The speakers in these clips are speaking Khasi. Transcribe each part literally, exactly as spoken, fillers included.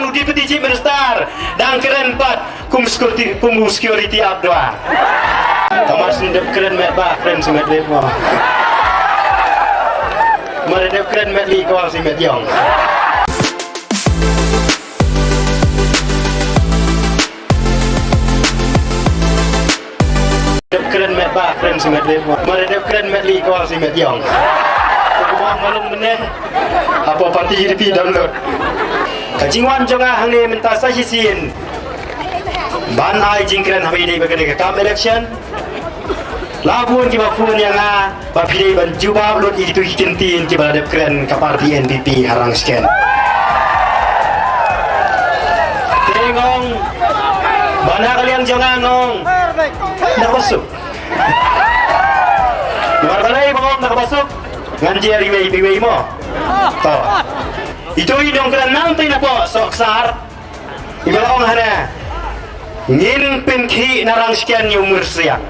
U Deputy Chief Minister dang kren pat kum security, kum u security up dua. Kamar sngewdep kren met ba kren sngewdep mo. Mar dep kren met li ko si met yong. Dep kren met ba kren si met li mo. Mar dep kren met li ko si met yong. Ko ba malum mene. Hapoh party U D P download. Ka jingwan jong nga hangne mynta sa shisien ban ai jingkren ha ba ïadei bad kane ka kam election. La bun kiba phone ïa nga ba phi dei ban jubab lut ïa kitu ki kyntien kiba la dep kren ka party N P P ha Rangshken. Te nga ong ba na ka liang jong nga nga ong na ka ba suk. Namar balei ba nga ong na ka ba suk? Ngan jer iwei pa iwei mo. To. Itu i nongkren nangtei napoh Sohksar. Iba la ong hangne, ngin pynkhih na Rangshken ïa u Myrsiang.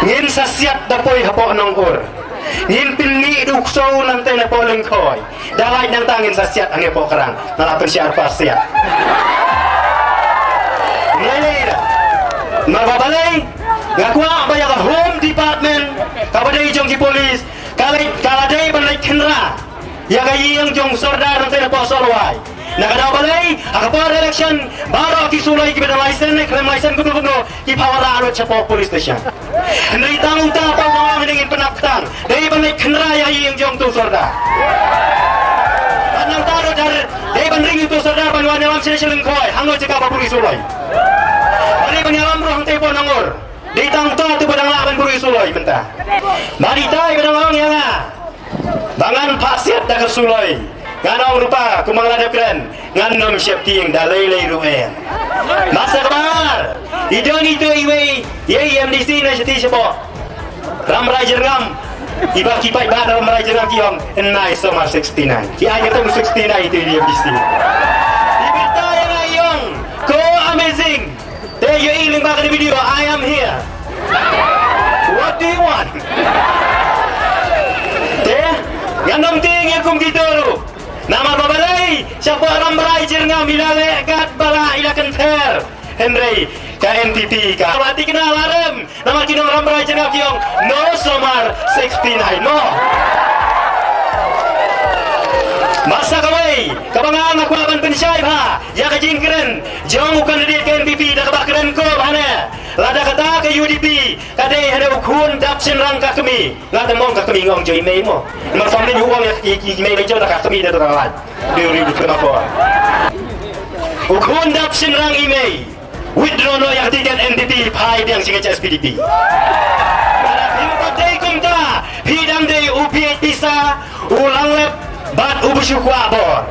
Ngin sa siat da poi hapoh Nongur. Ngin pynmih da u ksew nangtei napoh Lyngkhoi. Da lait nangta ngin sa siat hangne hapoh Krang. Nga la pynshai arphew siat. Lei lei da. Namar balei, nga kwah ba ïa ka Home Department, kaba dei jong ki police, ka leit, ka la dei ban leit khynra ïa ka ïing jong u sordar nangtei napoh Sorwai. Na ka daw balei, ha ka por election, baroh ki suloi kiba da license ne khlem license kumno kumno, ki pawara lut shapoh police station. Hynrei tang uta pat nga ong ngin pynap tang. Dei ban leit khynra ïa ka ïing jong utu u sordar. Bad nangta ruh dei ban ring utu u sordar ban wan ïalam sha Lyngkhoi, hangno jaka ba buri suloi. Bad dei ban ïalam ruh hangtei hapoh Nongur. Dei tang uta utu ba dang lah ban buri suloi mynta. Bad ita i ba dang ong ïa nga ba ngan phah siat da ka suloi. Ngan ong ruh ba kumba nga la dep kren, ngan nym sheptieng da lei lei ruh em. Bad sa kaba ar, i don itu iwei ïa i M D C na shati shapoh Rambrai Jyrngam. Iba ki paidbah Rambrai Jyrngam ki ong, "Nai Somar sixty-nine." Ki ai kata sixty-nine itu i M D C. Iba ta ïa nga i ong, "Ko amazing." Te ïohi lyngba ka video, "I am here. What do you want?" Te ngan nym tieng ïa kum kito ruh. Namar ba balei, shapoh Rambrai Jyrngam i la leh kat ba la i la kynter. Hynrei ka N P P ka la thikna la rem. Namar ki nong Rambrai Jyrngam ki ong, "No Somar sixty-nine mo." Bad sa kawei kaba nga nga kwah ban pynshai bha ïa ka jingkren jong u candidate ka N P P da kaba kren ko bha ne. Lada kata ka U D P ka dei hynrei u khun dap shynrang ka kmie. Lada mong ka kmie nga ong jong i mei mo. Namar family u ong ïa i mei mei jong da ka kmie da ka lad. Dei u ri u kren ko. U khun dap shynrang i mei. Withdraw noh ïa ka tiket N P P, phai biang sha H S P D P. Lada phim pat dei kumta, phi dang dei u phi pisa, u langlep bad u ba shu kwah bor.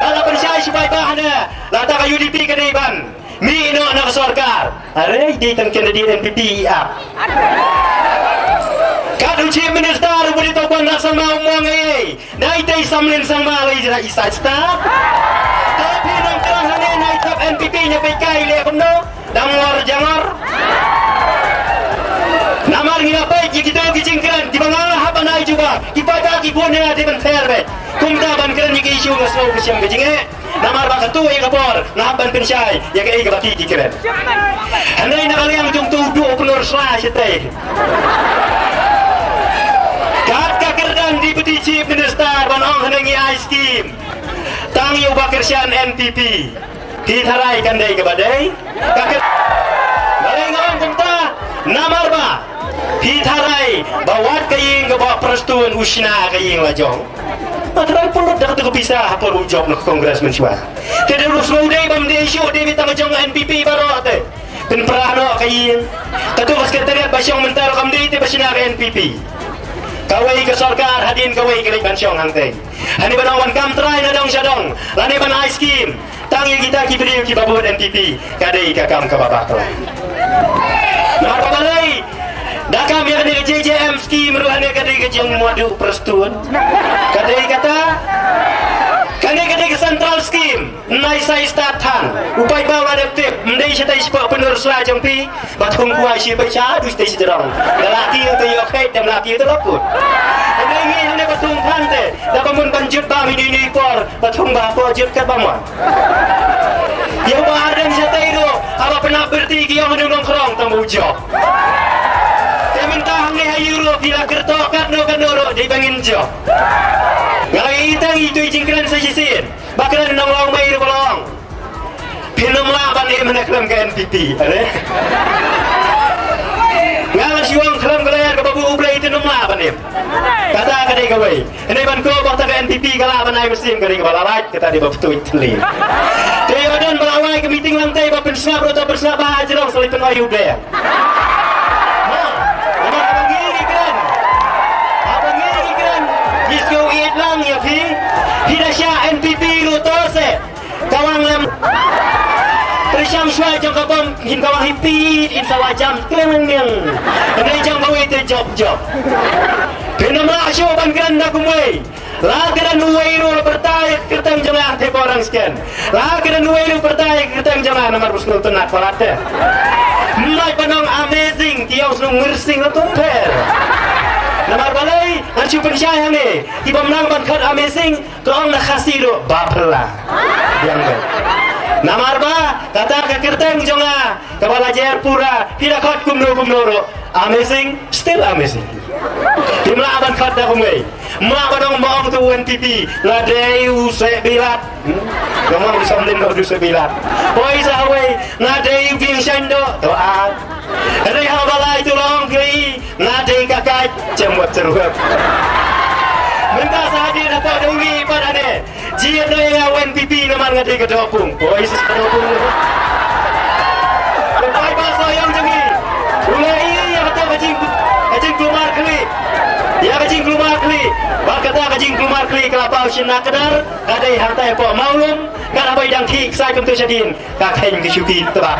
Lada pynshai shu paidbah ne, lada ka U D P ka dei ban mih noh na ka sorkar. Are dei tang candidate N P P i ap. Kat u Chief Minister u ba dei to Conrad Sangma u mong ei. Dei te i Samlin Sangma lei jra i side star. Te phi nongkreh hangne na i thap N P P ñia peit kai leh kumno. Dang ngor jangor. Namar ngi la peit ïa kito ki jingkren kiba nga hap ban ai jubab. Ki paidbah ki bun ïa dei ban pher beit. Kumta ban kren ïa ki issue nga sngew ka shem ka jingeh. Namar ba kato ïa ka por nga hap ban pynshai ïa kaei kaba ki ki kren. Hynrei na ka liang jong uto u duh u pynlor sla shatei. Kat ka kyrdan Deputy Chief Minister ban ong hangne ngi ai skim. Tang ïa u Bah Kyrshan N P P. Phi tharai kan dei kaba dei. Ka kyr-, balei nga ong kumta? Namar ba phi tharai ba wat ka ïing kaba Prestone u shna ka ïing la jong. Nga tharai pynlut da kato ka pisa ha por u jop na ka Congress mynshuwa. Te dei ruh sngewdei bym dei shuh, dei beit tang jong N P P baroh te. Pynpra noh ka ïing. Kato ka secretariat ba shong mynta ruh kam dei te ba shna ka N P P. Kawei ka sorkar hadien kawei ka leit ban shong hangtei. Hangne ba dang wan kam trai na dong sha dong. Lane ban ai skim. Tang ïa kita ki briew kiba vote N P P, ka dei ka kam kaba bakla. Namar ba balei, da kam ïa kane ka J J M scheme ruh hangne ka dei ka jong Madu Prestone. Ka dei kata, kane ka dei ka central Skim, nai sai start than. U paidbah u la dep tip, ym dei shatei shapoh pynur sla jong phi, ba thung kwai shi ba sha, du shatei shi jrong. Da la kiew te ïoh khet, da la kiew te la kut. Hynrei ngi hangne ba thung than te, da ba mun ban jut bam ïa ine i por, ba thung ba hapoh jut kat ba mon. Ïa u Bah Ardent shatei ruh, haba pynap byrti ki ïong ha Nongkrong tang ba u jop. Te mynta hangne ha Europe phi la kyrtong katno katno ruh dei ba ngin jop. Nga la ïohi tang ito i jingkren sa shisien. Ba kren nonglong mei ruh ba long. Phin ym lah ban im hangne khlem ka N P P. Are. Nga la shu ong khlem ka lyer kaba buh U Blei te ym lah ban im. Kata ka dei kawei. Hangne ban ko ba kata ka N P P ka lah ban ai mynsiem ka dei kaba la lait, kata dei ba pyntuid thylli. Te ïoh don ba la wai ka meeting lang te ba pynsngap ruh to pynsngap ba jrong sa leit pynoi U Blei. Ha, namar haba ngi ngi kren. Haba ngi ngi kren. Ngi sngewbha lang ïa phi. Phi da shah N P P ruh to se. Kawang lem. Pyrshang shuwa jong ka bom hin kawang hi pit in sawa jam klem niang. Ngi jong kawei te jop jop. Phin ym lah shuh ban kren da kumwei. La kren uwei ruh pyrta ïa ka kyrteng jong nga te borang sken. La kren uwei ruh pyrta ïa ka kyrteng jong nga namar ba sngewtynnat palat te. Mlai ba nong amazing ki ong snu myrsing ruh tum pher. Namar balei ngan shu pynshai hangne ki bym nang ban khot amazing ka ong na Khasi ruh ba phylla. Biang ba. Namar ba kata ka kyrteng jong nga kaba la jer pura phi da khot kumno kumno ruh. Amazing, still amazing. Phim lah ban khot da kumwei. Mlah ban ong ba ong tu N P P. Nga dei u Seh Bilat. Hmm? Nga ong u Samlin ba u Seh Bilat. Poi sa hawei. Nga dei u Bieng Shaiñ Doh. To a. Hynrei haba lai tu long ki. Nga dei ka Kaid. Jem wat seruhep. Mynta sa hadien hapoh Dewri pat ane. Jied noh ïa nga u N P P namar nga dei ka dohpung. Poi sis ka dohpung. Ka paidbah Sohiong jong ngi. U la ïohi ïa kata ka jing, ka jingkulmar khlieh. Ïa ka jingkulmar khlieh. Bad kata ka jingkulmar khlieh ka la paw shynna kdar. Ka dei hangtai hapoh Mawlum. Ka la bai dang thik sai kumtu shadien. Ka kheiñ ka shuki tbak.